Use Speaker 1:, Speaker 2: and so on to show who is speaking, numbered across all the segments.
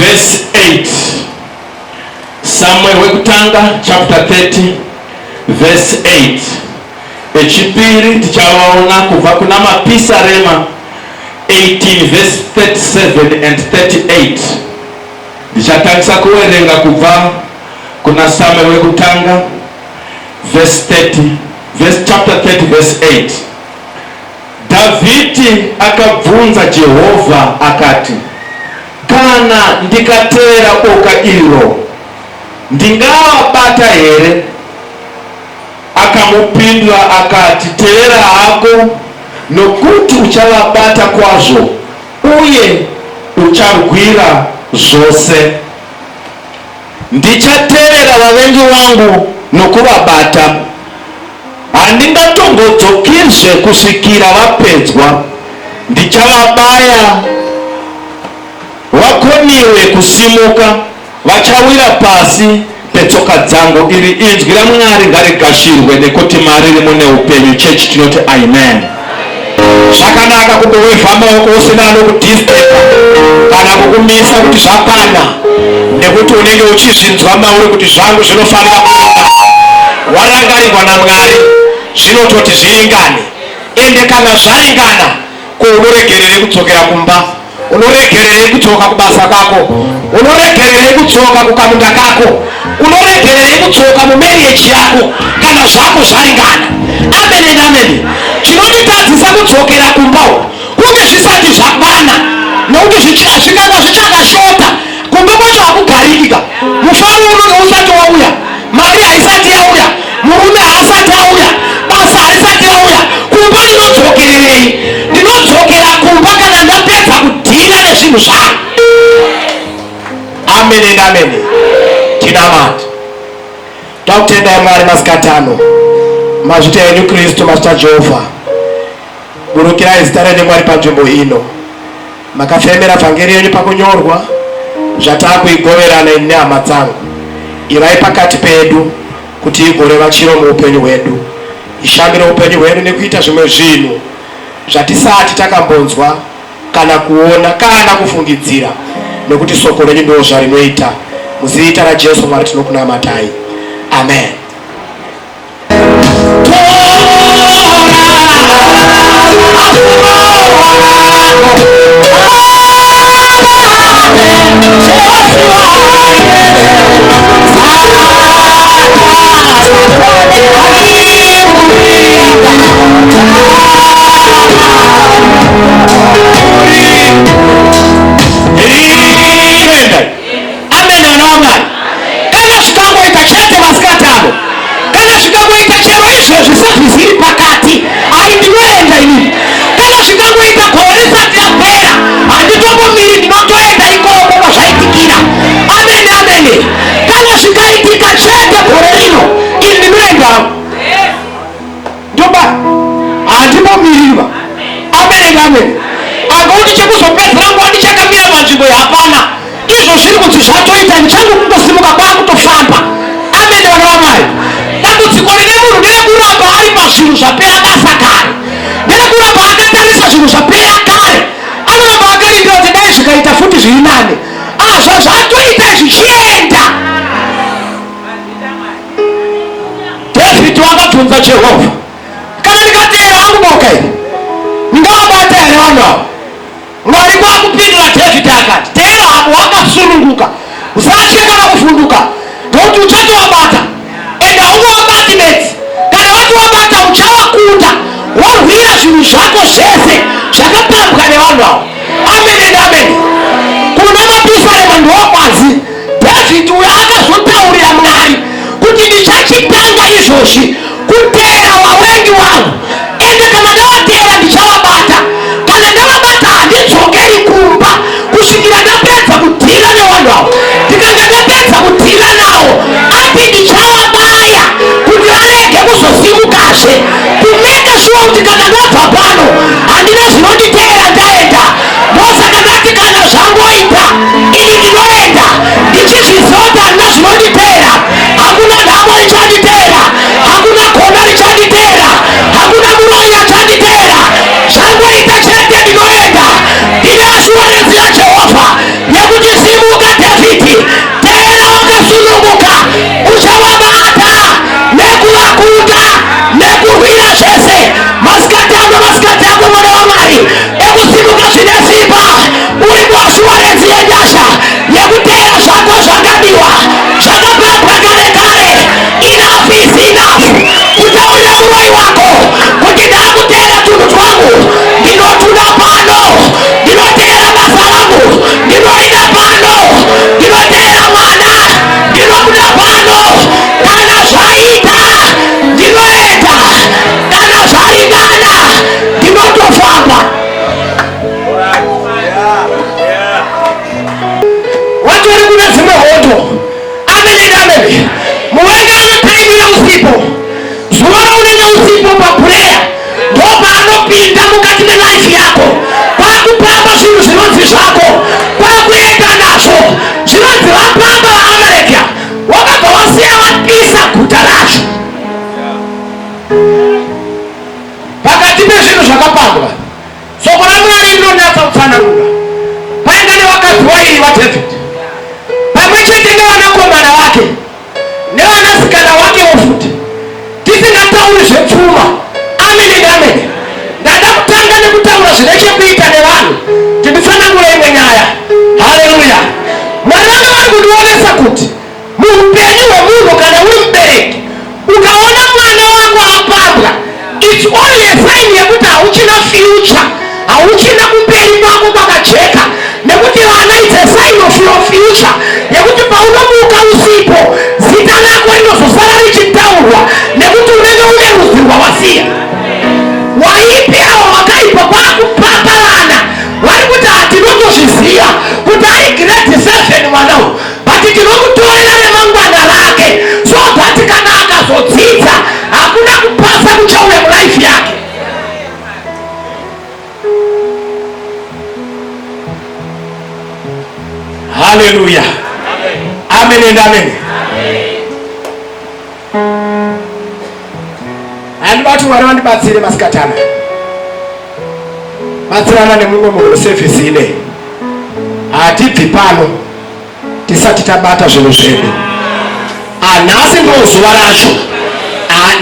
Speaker 1: Verse 8. Samuel wekutanga chapter 30 verse 8. Echipiri tichavaona kubva kuna Mapisarema 18 verse 37 and 38. Ndichatangisa kuwerenga kubva kuna Samuel wekutanga verse 30 verse chapter 30 verse 8. Dhavhidhi akabvunza Jehovha akati, Kana ndikatevera boka iro, ndingavabata here? Akamupindura akati, Tevera hako, nokuti uchavabata kwazvo uye ucharwira zvose. Ndichatevera vavengi vangu nokuvabata, handingatongodzokizve kusvikira vapedzwa. Ndichavabaya vakoniwe kusimuka, vachawira pasi petsoka dzangu. Iri inzwi raMwari ngarigashirwe nekuti mariri mune upenyu. Chechi tinoti amen.
Speaker 2: Zvakanaka kungowevha maoko usina anokudisturba kana kukumisa kuti zvakwana, nekuti unenge uchizvinzwa mauri kuti zvangu zvinofanira kuringana. Warangarirwa naMwari, zvinototi zviringane. Ende kana zvaringana, ko unoregererei kudzokera kumba? Unoregererei kudzoka kubasa kwako? Unoregererei kudzoka kukamunda kako? Unoregererei kudzoka mumarriage yako kana zvako zvaringana? Amen and amen. Chinonditadzisa kudzokera kumba uku kunge zvisati zvakwana, nokuti zvikanga zvichakashota kumba kwacho hakugariki ka. Mufaro unenge usati wauya, mari haisati yauya, murume haasati auya, basa harisati rauya. Kumba ndinodzokererei? Ndinodzokera kumba kana ndapedza kudhila nezvinhu zvangu. Amen and amen. Tinamata. Takutendai Mwari masikati ano, mazvita enyu Kristu, mazvita Jehovha. Burukirai zita renyu Mwari panzvimbo ino. Makafemera vhangeri yenyu pakunyorwa, zvatakuigoverana ini nehama dzangu. Ivai pakati pedu kuti igoreva chiro muupenyu hwedu. Ishamire upenyu hwedu nekuita zvimwe zvinhu zvatisati takambonzwa kana kuona kana kufungidzira, nekuti soko renyu ndoo zvarinoita. Muzita raJesu Mwari tinokunamatai. Amen. Amen vana vaMwari. Kana zvikangoita chete masikati ano, kana zvikangoita chero izvezvi service iri pakati, ai ndinoenda inini. Kana zvikangoita gore risati rapera, handitombomiri, ndinotoenda ikoko kwazvaitikira. Amen, amen. Kana zvikaitika chete gore rino, ini ndinoenda. Ndoba handimbomirirwa. Amen and amen. Angokuti chekuzopedzera nguva ndichakamira panzvimbo hapana. Izvo zviri kunzi zvatoita ndichange kungosimuka kwakutofamba. Amen vana vaMwari. Dambudziko rine munhu nderekuramba ari pazvinhu zvapera basa kare. Nderekuramba akatarisa zvinhu zvapera kare. Anoramba akarindira kuti dai zvikaita futi zviri nani. Ah, zvazvatoita izvi chienda. David wakabvunza Jehovha, kana ndikateera hangu boka iri, ndingavabata here vanhu ava? Mwari kwakupindura David akati, teera hako wakasununguka, usatye kana kuvhunduka, nokuti uchatovabata, ende haungovabati bedzi, kana watovabata uchavakunda, worwira zvinhu zvako zvese zvakapambwa nevanhu ava. Amen and amen. Kuna mapisarema ndokwanzi David uyo akazotaurira Mwari kuti ndichachitanga izvozvi kuteera wawengi wangu, ende kana ndavateera ndichavabata, kana ndavabata handidzokeri kumba kusvikira ndapedza kudhila nevanhu avo. Ndikanga ndapedza kudhila nawo, ati ndichavabaya kuti varege kuzosimukazve, kumeka shuwa kuti kana ndabva pano handina zvinonditeera ndaenda. waDavid pamwe chete nevanakomana vake nevanasikana wakewo futi, tisingatauri zvepfuma. Amen and amen. Ndada kutanga nekutaura zvine chekuita nevanhu, tinditsanangure imwe nyaya. Haleluya. Mwari vanga vari kundionesa kuti muupenyu hwemunhu, kana uri mubereki, ukaona mwana wako apambwa, it's only a sign yekuti hauchina future, hauchina kumberi kwako kwakajeka, nekuti vana, it's a sign of your future, yekuti paunomuka usipo, zita rako rinozosara richitaurwa, nekuti unenge une rudzi rwawasiya. Waipi avo wakaipa kwakupapa vana vari kuti hatinotozviziva kuti ari grade 7 mwana uyu, but tinomutorera remangwana rake so that kana akazodzidza, hakuna kupasa kuchauya mulife yake. Haleluya. Amen and amen. Handibati. Mwari vandibatsire masikatana. Batsirana nemumwe munhu musevhisi ine. Hatibvi pano tisati tabata zvinhu zvedu. Nhasi ndo zuva racho.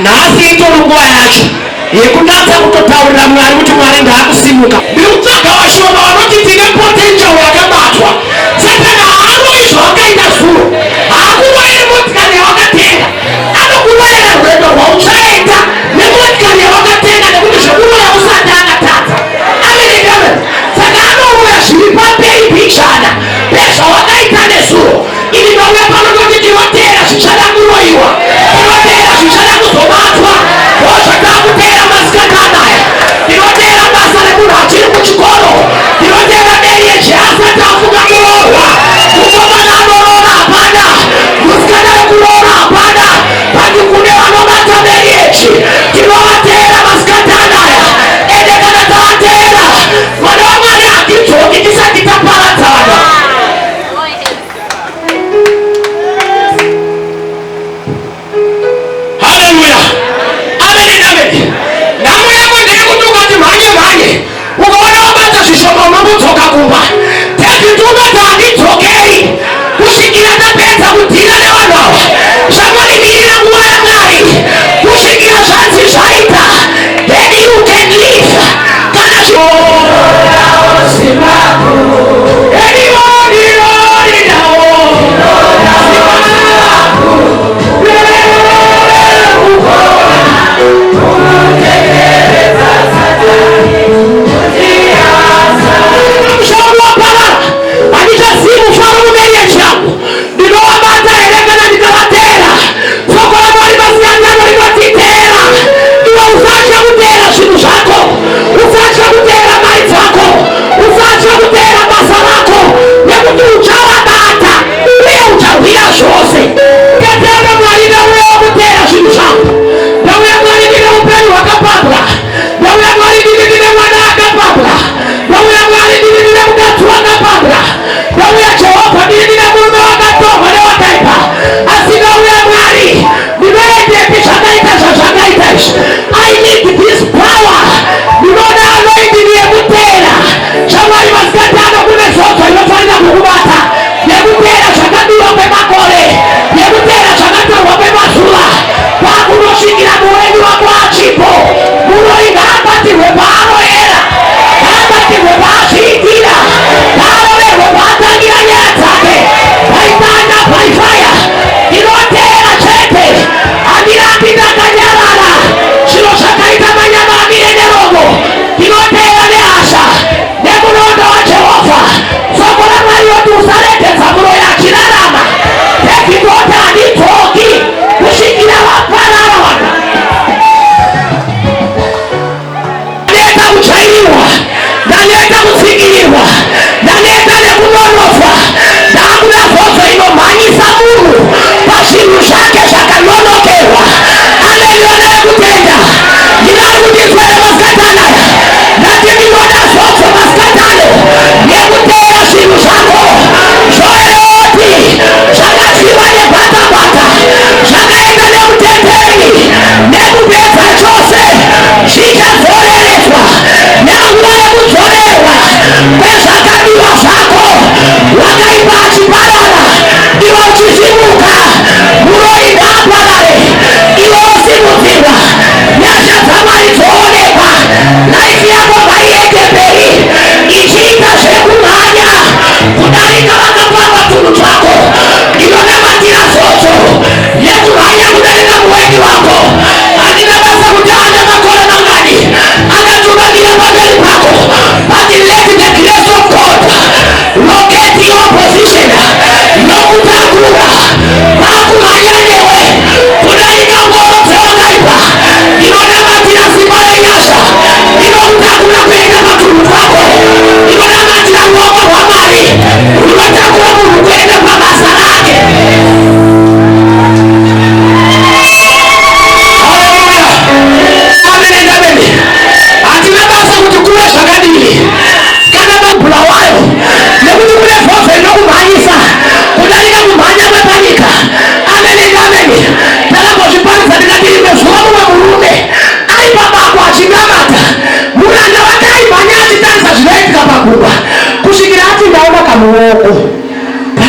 Speaker 2: Nhasi itori nguva yacho yekunatsa kutotaurira Mwari kuti, "Mwari, ndaakusimuka." Ndiri kutsvaga vashoma vanoti tine potential yakabatwa. Satani haaroi zvawakaita zuro, haakuroyeri motikari yawakatenga, anokuroyera rwendo rwauchaenda nemotikari yawakatenga, nekuti zvekuroya usati akatadza. Amen and amen. Saka anouya zviri pamberi pichana pezvawakaita nezuro. Ini ndauya pano toti tinoteera zvichada kuroyiwa, tinoteera zvichada kuzobatwa. Ndo zvatakuteera masikati anaya. Tinoteera basa remunhu achiri kuchikoro, tinoteera marriage asati afunga kuroorwa.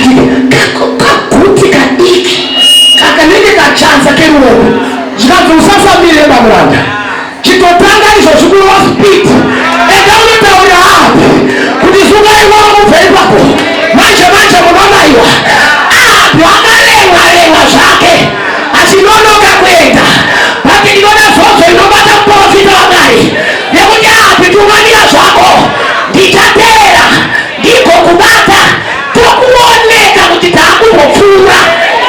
Speaker 2: But kaguti kadiki kakanenge kachanza keruoko, zvikanzi usafambire bamuranda, chitotanga izvozvi kurova speed. Enda unotaurira Ahabhi kuti sungai wangu ubve ipapo. Manje manje munonaiwa. Ahabhi akaremwa remwa zvake achinonoka kuenda, but ndinoda zodzo inobata muprofita waMwari nekuti Ahabhi, tungamira zvako, ndichateera ndigokubata, tokuoneka kuti taakumbopfuura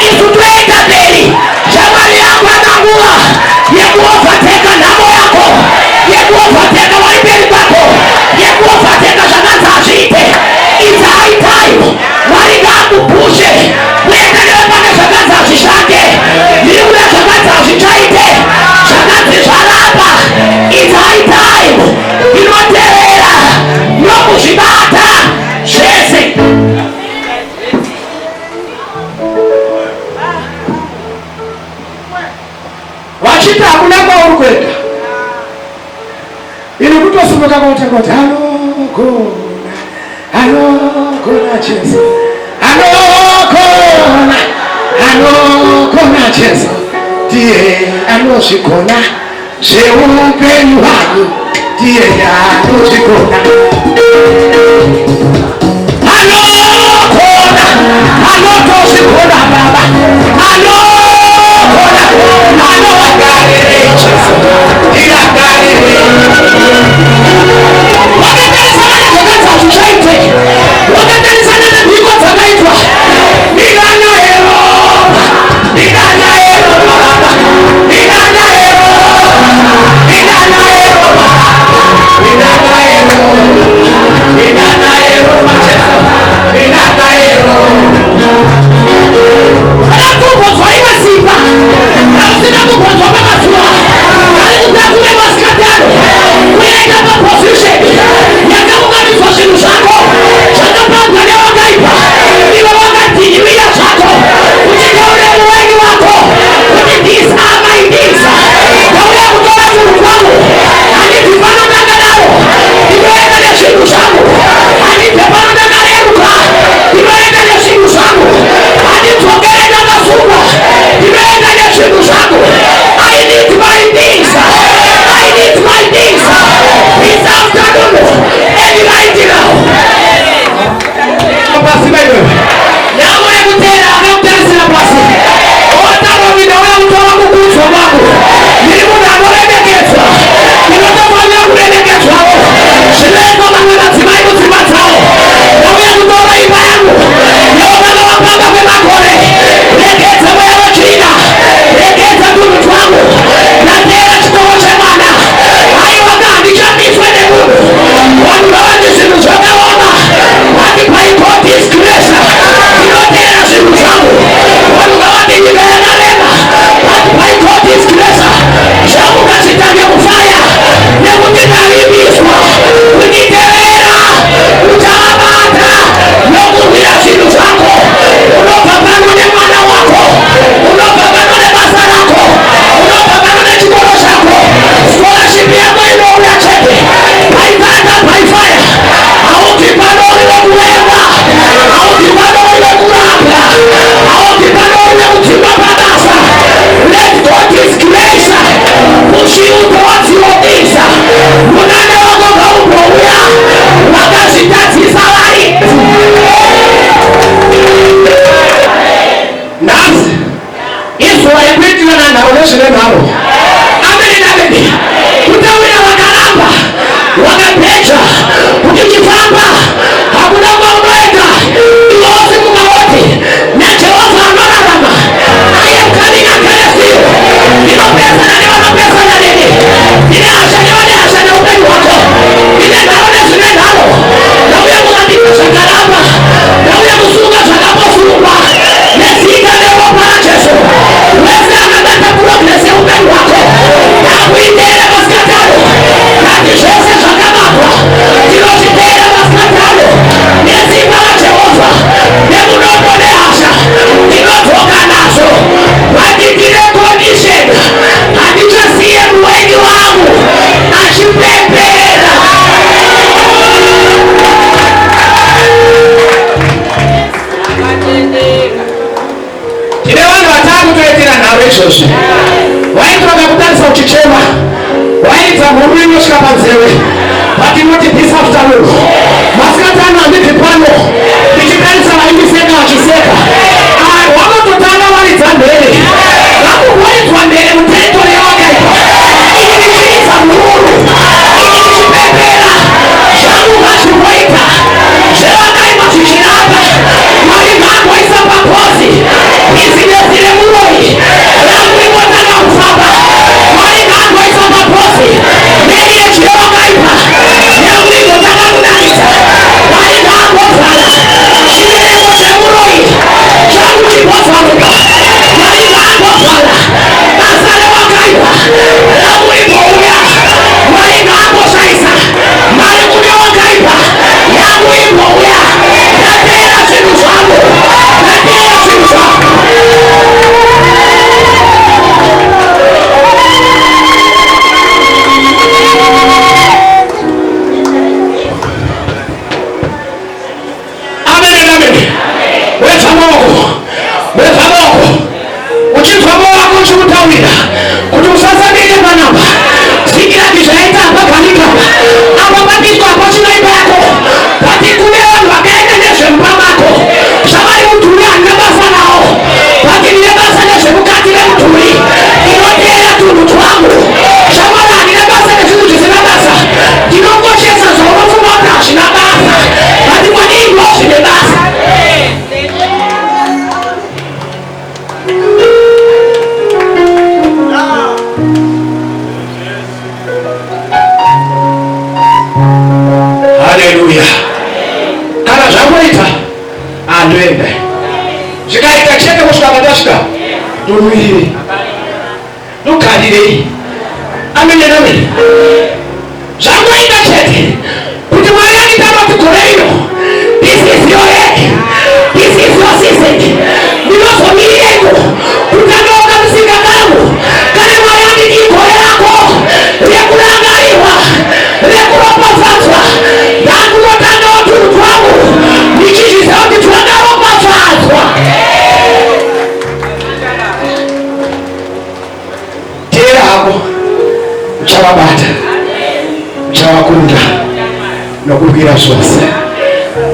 Speaker 2: isu toenda mberi. Shamwari yangu, ananguva yekuovateka nhamo yako, yekuovateka vari mberi kwako, yekuovateka zvakanzi hazviite. It's high time. Mwari ngaakupushe kuenda newe pane zvakanzi hazvishande. Ndiri kuda zvakanzi hazvichaite, zvakanzi zvaramba. It's high time. Ndinotevera nokuzvibata zvese. Vachiti hakuna kwauri kuenda, ini kutosimuka kwautanga kuti anogona, anogona Jesu, anogona, anogona Jesu, ndiye anozvigona zveupenyu hwangu, ndiye anozvigona, anogona, anotozvigona Baba, anogona, anogarire Jesu, iragarire. Wakatarisana nezvakanzi hazvichaite, wakatarisana nemhiko dzakaitwa. Mikana yeropa, mikana yeropa Baba, mikana yeropa, mikana yeropa, mikana yeropa, mikana yeropa Jesu, mikana yeropa. Kana kugodzwa iwe simba rausina kugodzwa pamazuva ari kutakure masikatano kuenda paposition yakaunganidzwa zvinhu zvako zvakapambwa newakaipa. Iwe wakadhinyiwira zvako kuti taure muvengi wako kuti these are my things, ndauya kutora zvinhu zvangu, handibvi pano ndakadaro, ndinoenda nezvinhu zvangu, handibve pano ndakareruka, ndinoenda nezvinhu zvangu, handidzokere ndakasungwa, ndinoenda nezvinhu zvangu. I need my things, I need my things this afternoon and right now. Pasi vaiwewe nhamo yekutera anokutarisira pasi, otaura kuti ndauya kutora kukudzwa kwangu, ndiri munhu anoremekedzwa, ndinotofanira kuremekedzwawo zvinoitwa vamwe madzimai mudzimba dzavo. Ndauya kutora imba yangu yaukanga wapamba kwemakore. Regedza mweya wetsvina, regedza tunhu twangu, ndateera chitoro chemwana. Aiwa ka, handichamiswe nemunhu. Vanhu vavati zvinhu zvakaoma, but by God's grace ndinoteera zvinhu zvangu. Vanhu vavati nyika yakarema, but by God's grace. Vatakutoitira nharo izvozvi. Waiti vakakutarisa uchichema, wairidza mhururu inosvika panzeve. But not this afternoon. Masikati ano handibvi pano ndichitarisa vaindiseka vachiseka. Ah, vanototanga varidza mhere. Vakuhwaridzwa mhere muteritori yawakaipa. Ini ndichiridza mhururu. Ini ndichipepera. Zvangu ngazvingoita. Zvevakaipa zvichiramba. Mwari ngaagoisa papozi. Bhizinesi remuroyi rangu ringotanga kufamba. Mwari ngaagoisa papozi. Marriage yevakaipa yangu igotanga kunakidza. Mwari ngaagovhara chibereko chemuroyi changu chigozaruka. Mwari ngaagovhara basa rewakaipa rangu rigouya. Mwari ngaagoshaisa mari kune wakaipa yangu igouya. Ndateera zvinhu zvangu, ndateera zvinhu zvangu. Amen and amen. Wetsa maoko, wetsa maoko. Uchinzwa moyo wako uchikutaurira kuti usasabike panapa. Sikirati zvaita apa panika apa papiswa apa chinoimba yako. But kune vanhu vakaenda nezvemumba mako. Zvavari mudhuri handina basa nawo. But ndine basa nezvemukati memudhuri. Inoteera tunhu twangu. Shamwari handina basa nezvinhu zvisina basa. Ndinokoshesa zvaunofunga kuti hazvina basa. But kwandiri ndo zvine basa. Haleluya. Kana zvangoita andoenda. Zvikaita chete kusvika pandasvika. Ndomirire. Ndogarirei. Amen and amen. Zvangoita chete kuti Mwari anditaura kuti gore rino this is your year. This is your season. Ndinozomirireko kutanga musika kangu kana Mwari anditi gore rako rekurangarirwa rekuropafadzwa ndakunotangawo tunhu twangu ndichizviziva kuti twakaropafadzwa. Teera hako, uchavabata, uchavakunda nokurwira zvose.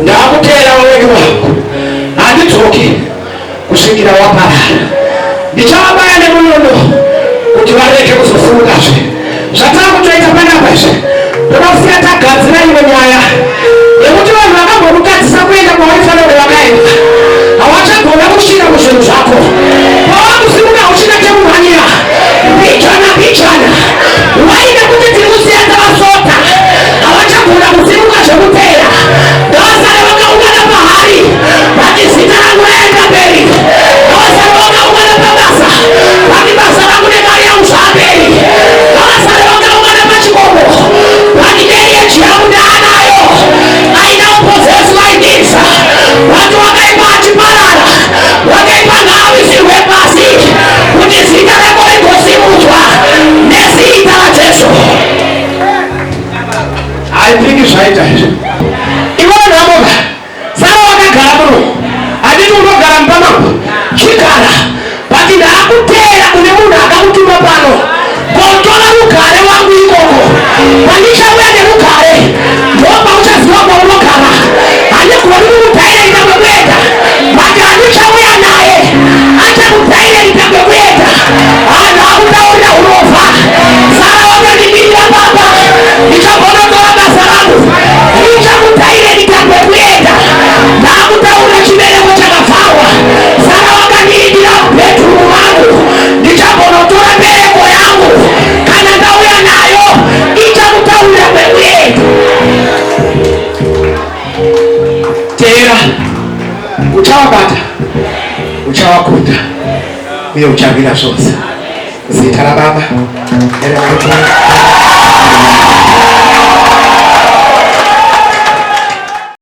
Speaker 2: Ndakuteera vavengi vangu, handidzoki kusvikira waparara. Ndichavabaya nemunondo kuti varege kuzosimukazve. Zvatava kutoita panapa izvi, toda kusiya tagadzira imwe nyaya yekuti vanhu vakambomukadzisa kuenda kwavaifanira kunge vakaenda havachagona kusvika kuzvinhu zvako. Pavakusimuka hauchina chekumhanyira mbichana mbichana, waida kuti tiri kusiya tavasota, havachagona kusimuka zvekuteera. Ngavasare vakaungana pahari, vati zita rangu raenda mberi. Ngavasare vakaungana pabasa, vati basa rangu nemari yangu zvaamberi. Ngavasare vakaungana pachikomo, vati marriage yangu ndaanayo. I now possess my needs. Vati wakaipa achiparara, wakaipa ngaawisirwe pasi, kuti zita rako rigosimudzwa nezita raJesu. I think zvaita izvi. Iwe nhamoka, sara wakagara muno. Handiti unogara mumba mangu. Chigara. But ndaakuteera kune munhu akakutuma pano. Kotora rugare wangu ikoko. Pandichauya nerugare, ndopauchaziva kwaunogara. Handigoni kukudhairekita kwekuenda. But handichauya naye. Achakudhairekita kwekuenda. Vanhu akutaurira unofa. Sara wakandimirira papa. Ndichagonotora basa rangu. Ndichakudhairekita kwekuenda. Ndakutaurira chibereko chakavharwa. Sara wakandiindira mubedroom mangu. Ndichagonotora bereko yangu. Kana ndauya nayo, ichakutaurira kwekuenda. Teera, uchavabata, uchavakunda uye ucharwira zvose. Zita raBaba nereMwanakomana.